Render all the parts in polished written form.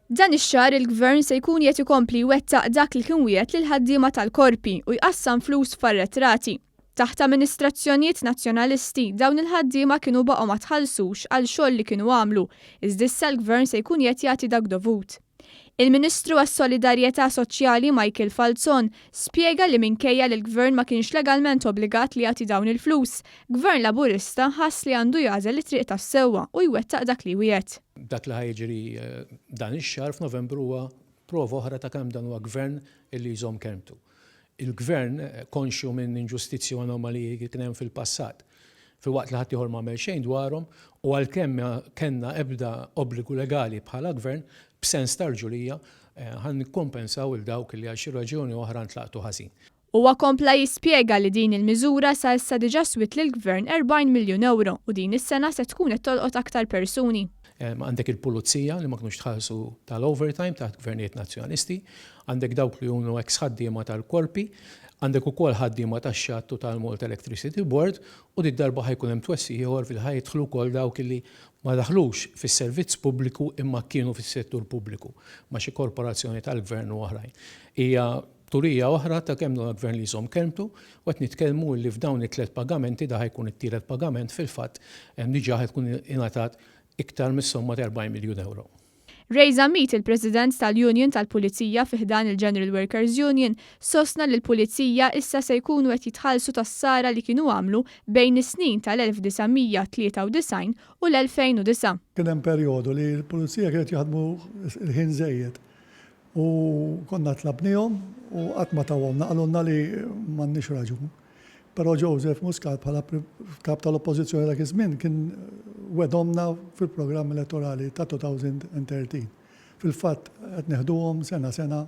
Dan ix-xahar il-Gvern se jkun qed ikompli jwettaq dak li kien wiegħed lill-ħaddiema tal-korpi u jqassam flus f'arretrati. Taħt amministrazzjonijiet Nazzjonalisti, dawn il-ħaddiema kienu baqgħu ma tħallsux għal xogħol li kienu għamlu, iżda issa l-Gvern se jkun qed jagħti dak dovut. Il-Ministru għas-Solidarjetà Soċjali Michael Falzon spjega li minkejja li l-Gvern ma kienx legalment obbligat li jagħti dawn il-flus, Gvern Laburista ħass li għandu jagħżel it-triq tas-sewwa u jwettaq dak li wiegħed. Dak li ħa jiġri dan ix-xahar f'Novembru huwa prova oħra ta' kemm dan huwa Gvern li jżomm kelmtu. Il-Gvern, konxju minn inġustizzji u anomaliji li kien hemm fil-passat, filwaqt li ħaddieħor m'għamel xejn dwarhom, u għalkemm ma kellna ebda obbligu legali bħala Gvern, b'sens ta' rġulija, ħa nikkumpensaw 'il dawk li għal xi raġuni oħra ntlaqtu ħażin. Huwa kompla jispjega li din il-miżura sa issa diġà swiet lill-Gvern 40 miljun ewro u din is-sena se tkun qed tolqot aktar persuni. Għandek il-pulizija li ma kinux tħallsu tal-overtime taħt gvernijiet Nazzjonalisti, għandek dawk li hunu eks ħaddiema tal-korpi, għandek ukoll ħaddiema tax-xatt u tal-Malta Electricity Board u did-darba ħa jkun hemm twessigħ ieħor fil ħa jidħlu wkoll dawk li ma daħlux fis-servizz pubbliku imma kienu fis-settur pubbliku ma' xi korporazzjoni tal-gvern u oħrajn. Hija Turija oħra ta' kemm dan gvern li jżomm kelmtu u qed nitkellmu li f'dawn it-tlett pagamenti, da ħa jkun it-tielet pagament fil-fatt, diġà ħa tkun ingħatat iktar mis-somma ta' 40 miljun ewro. Ray Zammit, il-President tal-Union tal-Pulizija fi ħdan il-General Workers Union, sostna li l-Pulizija issa se jkunu qed jitħallsu tas-sara li kienu għamlu bejn is-snin tal-1993 u l-2009. Kien hemm perjodu li l-Pulizija kienet jaħdmu l-ħin żejjed U konna tlabnihom u qatt ma tawhomlna, qalulna li m'għandniex raġun. Però Joseph Muscat bħala Kap tal-Oppożizzjoni dak iż-żmien kien wegħdomna fil-programm elettorali ta' 2013. Fil-fatt qed neħduhom sena sena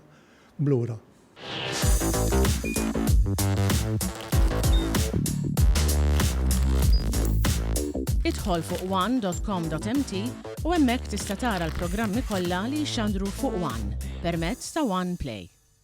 b'lura. Idħol fuq one.com.mt u hemmhekk tista' tara l-programmi kollha li jixxandru fuq one permezz ta' One Play.